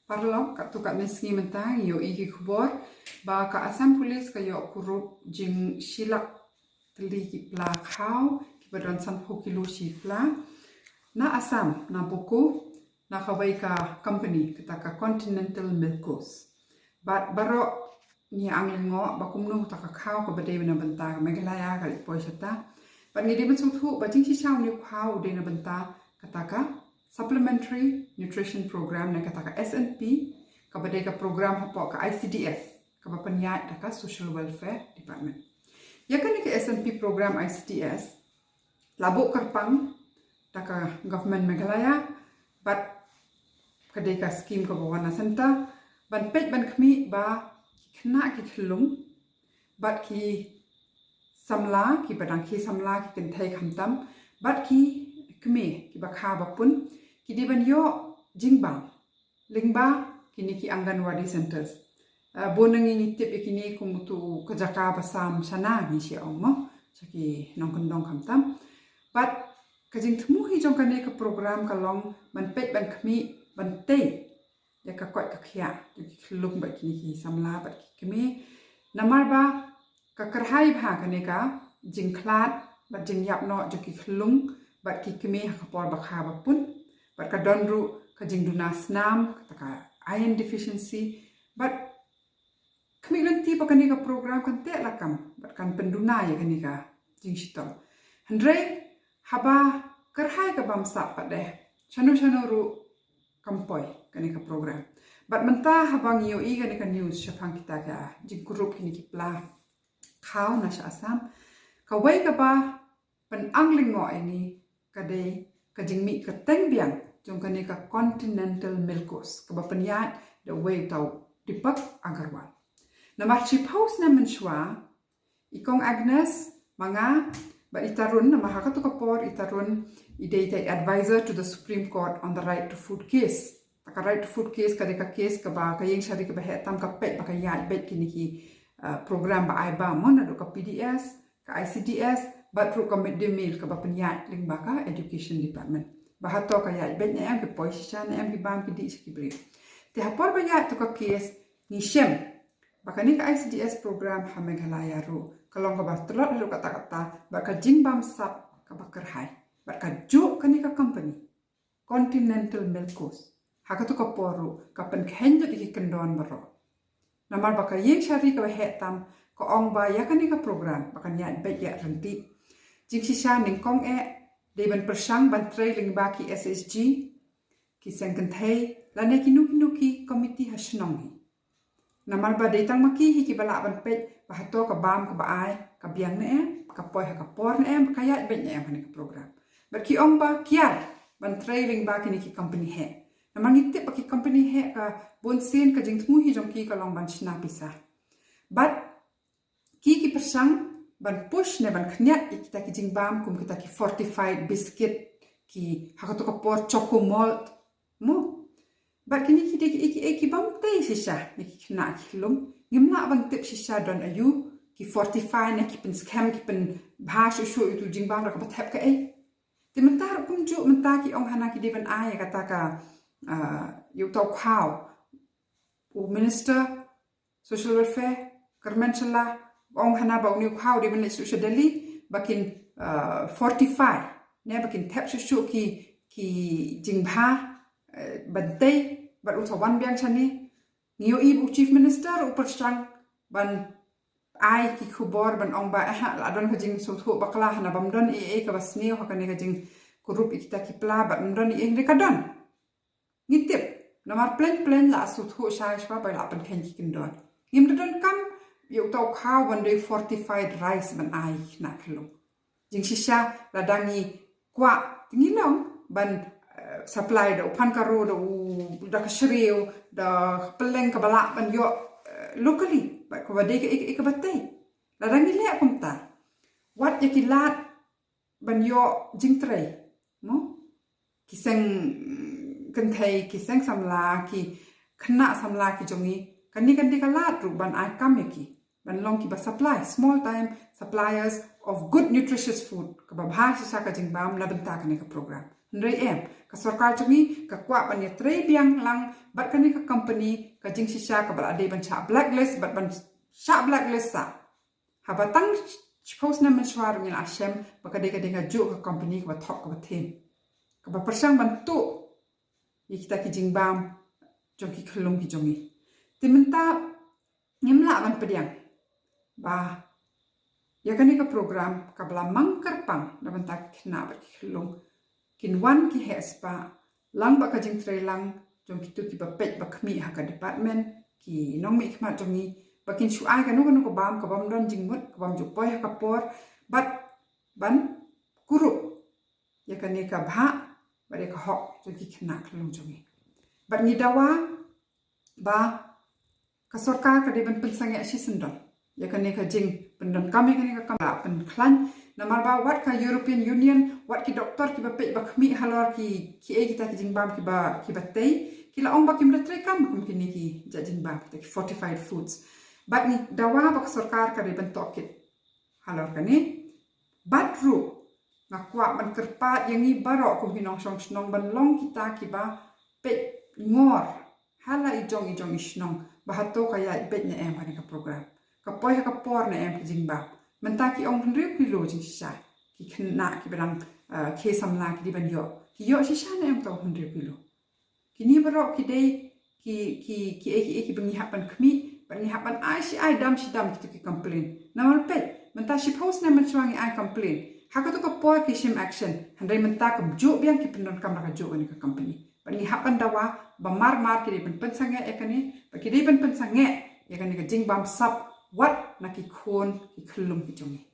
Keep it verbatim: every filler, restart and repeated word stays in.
Paralok, katto katne sngi mynta ngi ïohi ki khubor ba ka Assam Police ka ïoh kurup jingshilak tylli ki pla khaw kiba don sanphew kilo shi pla na Assam, na Bokajan, na kawei ka company, kata ka Continental Milkos. Bad baroh ngi ang lyngngoh ba kumno kata ka khaw kaba dei na bynta ka Meghalaya ka la poi shata. Bad ngi dei ban sngewthuh ba jingshisha une u khaw u dei na bynta kata ka Supplementary Nutrition Program ne kata ka S N P, kaba dei ka program hapoh ka I C D S, kaba pynïaid da ka Social Welfare Department. Ïa kane ka S N P program I C D S la buh kyrpang da ka Government Meghalaya, bad ka dei ka skim kaba wan na centre, ban peit ban khmih ba ki khynnah ki khyllung bad ki samla, kiba dang khie samla, ki kynthei khamtam, bad ki kmie kiba kha ba pun, ki dei ban ïoh jingbam lyngba kine ki Anganwadi centres. Uh, bun na ngi ngi tip ïa kine kum utu ka jaka ba sam shana ngi shi ong mo, sha ki nongkyndong khamtam. Bad ka jingthmu hi jong kane ka program ka long ban peit ban khmih ban tei ïa ka koit ka khiah jong ki khyllung bad kine ki samla bad ki kmie. Namar ba ka kyrhai bha kane ka jingkhlad bad jingïap noh jong ki khyllung bad ki kmie ha ka por ba kha ba pun. Bad ka don ruh ka jingduna snam, kata ka iron deficiency. Bad khmih lynti ba kane ka program kan teh lakam bad kan pynduna ïa kane ka jingshitom. Hynrei haba kyrhai ka bamsap pat de, shano shano ruh kam poi kane ka program. Bad mynta haba ngi ïohi kane ka news shaphang kita ka jingkurup kine ki pla khaw na sha Assam, kawei kaba pynang lyngngoh ïa ngi ka dei ka jingmih kyrteng biang jong kane ka Continental Milkos, kaba pynïaid da uwei uta u Deepak Agarwal. Namar shiphew snem mynshuwa, i Kong Agnes, ma nga bad i Tarun, namar ha kato ka por i Tarun i dei i advisor to the Supreme Court on the right to food case. Ta ka right to food case ka dei ka case kaba ka ïing shari kaba heh tam ka peit ba ka ïaid beit kine ki, uh, program ba ai bam, mo, naduh ka P D S, ka I C D S, bad ruh ka midday meal kaba pynïaid lyngba ka Education Department. Ba hato ka ïaid beit ne em, ki poi shisha ne em, ki bam ki dih sha ki briew. Te ha por ba ïaid to ka case, ngi shem ba kane ka I C D S program ha Meghalaya ruh ka long kaba tlot haduh katta katta bad ka jingbamsap kaba kyrhai. Bad kajuh kane ka company, Continental Milkos, ha kato ka por ruh ka pynkheiñ lut ïa ki kyndon baroh. Namar ba ka ïing shari kaba heh tam ka ong ba ïa kane ka program ba kan ïaid beit ïaid ryntih. Jingshisha nyngkong eh dei ban pyrshang ban trei lyngba ki S H G, ki seng kynthei, lane kino kino ki komiti ha shnong hi. Namar ba dei tang ma ki hi kiba lah ban peit ba hato ka bam kaba ai ka biang ne em, ka poi ha ka por ne em, ka ïaid beit ne em ha kane ka program. Bad ki ong ba kiar ban trei lyngba kine ki company heh. Namar ngi tip ba ki company heh ka bun sien ka jingthmu hi jong ki ka long ban shna pisa. Bad ki ki pyrshang ban push ne ban khñiat ïa kita ki jingbam kum kita ki fortified biscuit, ki ha kato ka por Choco Malt, mo. Bad kine ki dei kiei kiei ki bym tei shisha ïa ki khynnah ki khyllung. Ngim lah ban tip shisha don aïu ki fortified ne ki pynskhem, ki pynbha shuh shuh ïa utu u jingbam da kaba thep kaei. Te mynta ruh kumjuh mynta ki ong hana ki dei ban ai ïa kata ka, ah, ïa uta u khaw. U Minister Social Welfare, Kyrmen Shylla, ong hana ba une u khaw u dei ban leit shuh sha Delhi ba kin, uh, fortify, ne ba kin thep shuh shuh ki, ki jingbha, uh, ban tei bad un sa wan biang shane. Ngi ïohi ba u Chief Minister u pyrshang ban ai ki khubor ban ong ba, eh, la don ka jingsngewthuh bakla, hana bym don ei ei kaba sniew ha kane ka jingkurup ïa kita ki pla, bad ym don ei ei, hynrei ka don. Ngi tip, namar plein plein la sngewthuh shai shwa ba la pynkheiñ ki kyndon. Ngim da donkam ïa uta u khaw ban dei fortified rice ban ai na khyllung. Jingshisha lada ngi kwah, te ngi long ban, eh, supply da u pan ka ro, da u, da ka shriew, da ka pylleng kaba lah ban ïoh, eh, locally, bad kaba dei kaei kaei kaba tei. Lada ngi leh kumta, wat ïa ki lad ban ïoh jingtrei, mo? Ki seng kynthei, ki seng samla, ki khynnah samla ki jong ngi, kane kan dei ka lad ruh ban ai kam ïa ki ban long kiba supply, small time suppliers of good nutritious food, kaba bha shisha ka jingbam na bynta kane ka program. Hynrei em, ka sorkar jong ngi ka kwah ban ïatrei biang lang Bad kane ka company ka jingshisha kaba la dei ban shah blacklist, bad ban shah blacklist sa. Haba tang shiphew snem mynshuwa ruh ngi la shem ba ka dei ka dei kajuh ka company kaba thok kaba them, kaba pyrshang ban tuh ïa kita ki jingbam jong ki khyllung ki jong ngi. Te mynta ngim lah ban pdiang ba ïa kane ka program kaba la mang kyrpang na bynta ki khynnah bad ki khyllung kin wan ki heh spah lang bad ka jingtrei lang jong kito kiba peit ba khmih ha ka department, ki nongmihkhmat jong ngi, ba kin shu ai kano kano ka bam ka bym don jingmut, ka bym ju poi ha ka por, bad ban kurup ïa kane ka bhah bad ïa ka hok jong ki khynnah khyllung jong ngi. Bad ngi dawa ba ka sorkar ka dei ban pynsangeh shisyndon ïa kane ka jingpyndonkam ïa kane ka kam la pynkhlaiñ. Namar ba wat ka European Union, wat ki doktor kiba peit ba khmih halor ki, kiei kita ki jingbam kiba, kiba tei, ki la ong ba kim da treikam kum kine ki jait jingbam, kita ki fortified foods. Bad ngi dawa ba ka sorkar ka dei ban tohkit halor kane. Bad ruh nga kwah ban kyrpad ïa ngi baroh kum ki nongshong shnong ban long kita kiba peit ngor ha la i jong i jong i shnong ba hato ka ïaid beit ne em ha kane ka program, ka poi ha ka por ne em ka jingbam. Mynta ki ong hynriew kilo jingshisha ki khynnah kiba dang, uh, khie samla ki dei ban ïoh, ki ïoh shisha ne em ka hynriew kilo? Kine baroh ki dei ki, ki, kiei kiei kiba ngi hap ban khmih, bad ngi hap ban ai shi ai dam shi dam kito ki complain. Namar peit, mynta shiphew snem mynshuwa ngi ai complain, ha kato ka por ki shim action, hynrei mynta kumjuh biang ki pyndonkam da kajuh kane ka company. Bad ngi hap ban dawa ba mar mar ki dei ban pynsangeh ïa kane, bad ki dei ban pynsangeh ïa kane ka jingbam sap wat na ki khun ki khyllung ki jong ngi.